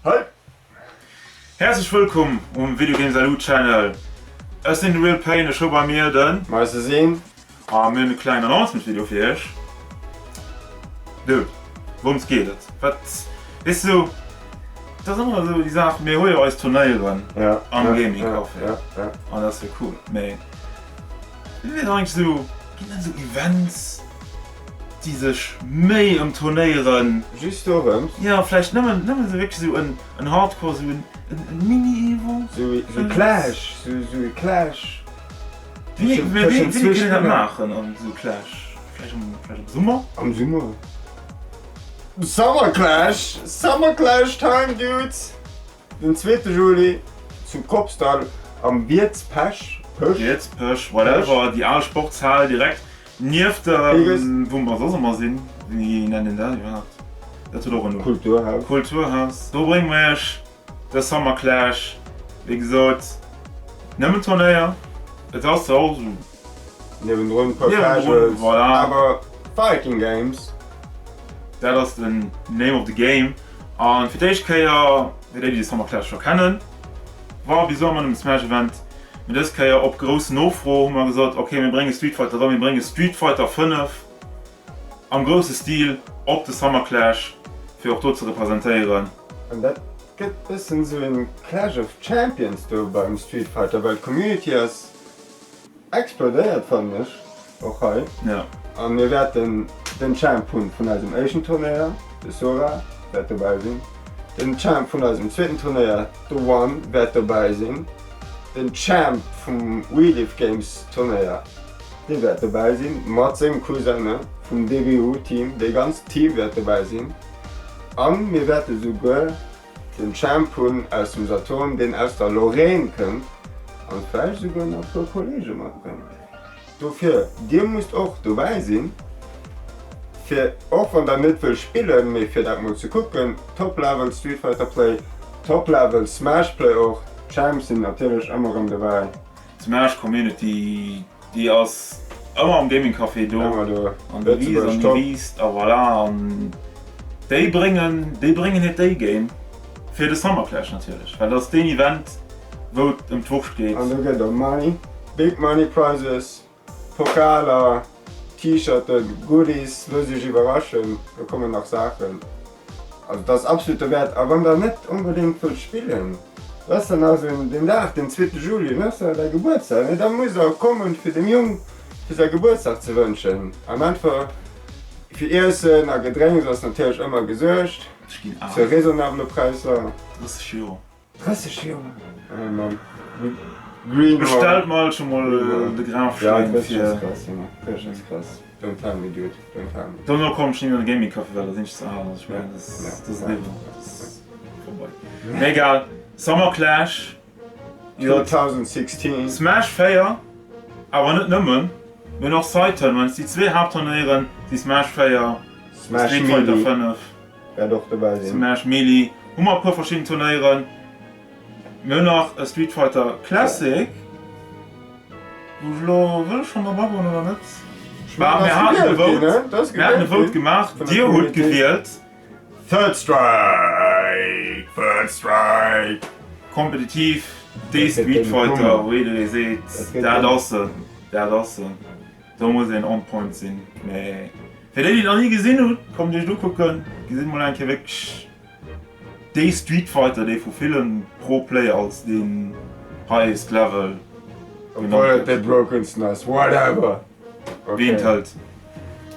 Hei! Häerzlech wëllkomm um Video Games Salut Channel. Ech sinn de Real Pain, ech hu bei mir den. Meister Sinn. A mir hunn e klengen Announcement Video fir iech. Dude, wourëms geet et? Wat, weess du, dat ass ëmmer esou déi Saach, mir hu jo eis Turnéieren am Gaming Café an dat ass jo cool, mee wéi wier et eigentlech esou, ginn et esou Events, déi sech méi ëm Turnéieren. Just dorëms? Jo, vläicht nëmmen, nëmmen esou wierklech esou en, en Hardcore, esou en, en Mini-Event. Esou, esou Clash, esou, esou e Clash. Wéini, mä wéini, wéini kënnt een dat maachen, an esou Clash? Vläicht am, vläicht am Summer? Am Summer. Summer Clash! Summer Clash time, dudes! Den zweete Juli zu Kopsdall am Wiertspech, Pësch? Wiertspech, whatever, déi al Sportshal direkt nieft dem, wou mer soss ëmmer sinn, wéi nennt een dat iwwerhaapt? Dat huet och en Numm. Kulturhaus. Kulturhaus. Do brénge mer iech de Summer Clash. Wéi gesot, nëmmen Turnéier, et ass zwar och esou. Niewendrun e puer Casuals, voilà. Awer Fighting Games. Dat ass den Name of the Game. An fir d'éischt Kéier, fir déi déi de Summer Clash scho kennen, war bis elo ëmmer nëmmen Smash Event, mee dës Kéier op grouss Nofro hu mer gesot, ok mir brénge Street Fighter erëm, mir brénge Street Fighter 5 am grousse Stil op de Summer Clash fir och do ze representéieren. An dat gëtt bëssen esou en Clash of Champions do beim Street Fighter, well d'Community ass Explodéiert fannen ech och hei. A mir wäerten den Champ hunn vun eisem éischten Turnéier, de Sora wäert dobäi sinn, den Champ vun eisem zweeten Turnéier, de One wäert dobäi sinn, den Champ vum WeLive Games Turnéier, dee wäert dobäi sinn mat sengem Cousin vum DBU Team, dee ganzt Team wäert dobäi sinn a mir wäerte souguer Den Champ hunn aus dem Saturn, deen aus der Lorraine kënnt an vläicht esouguer nach e puer Kollege matbréngt. Dofir, dir musst och dobäi sinn, fir, och wann der net wëllt spillen, mee fir dat mol ze kucken, Top Level Street Fighter Play, Top Level Smash Play och, d'Champs sinn natierlech ëmmer erëm dobäi. D'Smash Community déi ass ëmmer am Gaming Café do an déi wiisst an déi wiisst a voilà an déi bréngen déi bréngen hiert A-Game fir de Summer Clash natierlech, well dat ass deen Event wou et ëm d'Wurscht geet. An do gëtt ëm Money, Big Money Prizes, Pokaler, T-Shirten, Goodies, loosst iech iwwerraschen, do kommen nach Saachen. Also dat ass absolut derwäert. A wann der net onbedéngt wëllt spillen, dat ass dann also den Dag, den zweete Juli, dat ass ja däi Gebuertsdag, ne, da musst der kommen, fir dem Jong fir säi Gebuertsdag ze wënschen. An einfach fir Iessen a Gedrénks ass natierlech ëmmer gesuergt, zu raisonnabele Präisser. 30 Joer. 30 Joer? Oh Mann. Green Bestellt mol scho mol de Grafschäin fir. Ja, 30 ass krass, Junge. 30 ass krass. Don't tell me, dude. Don't tell me. Dono kommen ech ni méi an de Gaming Café, well da sinn ech ze al. Also ech mengen, dat ass eriwwer. Dat ass vorbei. Mee egal. Summer Clash. 2016. Smash 4, awer net nëmmen. Mir hunn och Side Tournaments. Déi zwee Haaptturnéieren si Smash 4, Street Fighter 5. Wäert och dobäi sinn. Smash, Melee hu mer e puer verschidden Turnéieren. Mir hunn nach e Street Fighter Classic, wou ech elo, wëll ech schonn drop agoen oder net? Bah, mir haten e Vote, mir haten e Vote gemaach, Dir hutt gewielt. Third Strike, Third Strike. Kompetitiv, dee Street Fighter, wou jidderee seet, dat ass en, dat ass en. Do muss een on point sinn, mee fir déi déi et nach ni gesinn hunn, kommt iech et ukucken, gesitt mol eng Kéier wierklech dee Street Fighter dee vu villen Pro Player als deen highest level genannt Obwohl et gëtt. dee brokensten ass, whatever. Ween et hëlt.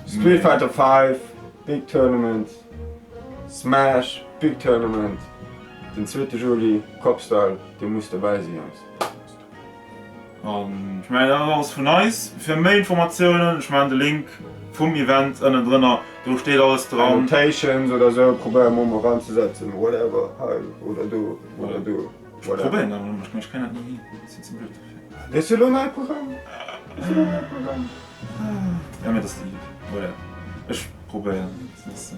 Street Fighter 5, Big Tournament, Smash, Big Tournament, den zweete Juli, Kopsdall, dir musst dobäi sinn Jongs. An ech mengen dat ass alles vun eis. Fir méi Informatiounen, ech maachen de Link vum Event ënnen drënner, do steet alles dran. Annotations oder sou probéiere mer mol eranzesetzen, whatever, hei oder do oder do, Ech whatever. probéieren dat emol, mee ech kréien dat ni hin, ech sinn ze blöd dofir. Hues du elo nei Programm? Hues du elo nei Programm? Ja mee dat ass de Link, whatever. Ech probéieren et, dat ass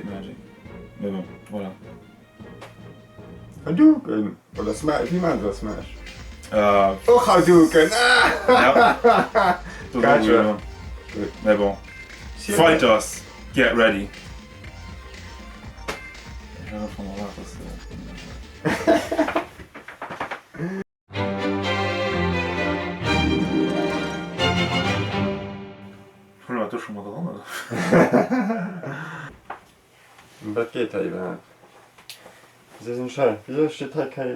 Magic, mee bon, voilà. Hadouken! Oder Smash, wéi maachen se dat Smash? Och Hadouken! Ja. Gotcha. Mais bon. Fighters, get ready! hat einfach erwaart, dass de. Huele mer dat do scho mat eran, oder? Wat geet hei iwwerhaapt? Wéi sinn ech hei? Wisou steet hei kei.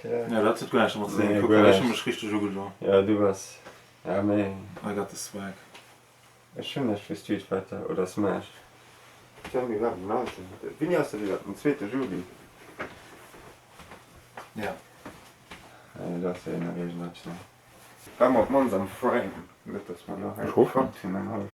Jo, dat huet guer näischt domat ze dinn. Kuck, ech hu mech richteg ugedoen. Jo, du bass. Ja, mee. I got the swag. Ech hunn näischt vu Street Fighter oder Smash. Tja, mir waren den 19. Wéini ass dat iwwerhaapt? Den zweete Juli? Ja. Nee, do ass jo nach iergendeppes. War mer op d'mannst am Frame, net dass mer elo hei Ech hoffen. gefuckt hunn am Haus.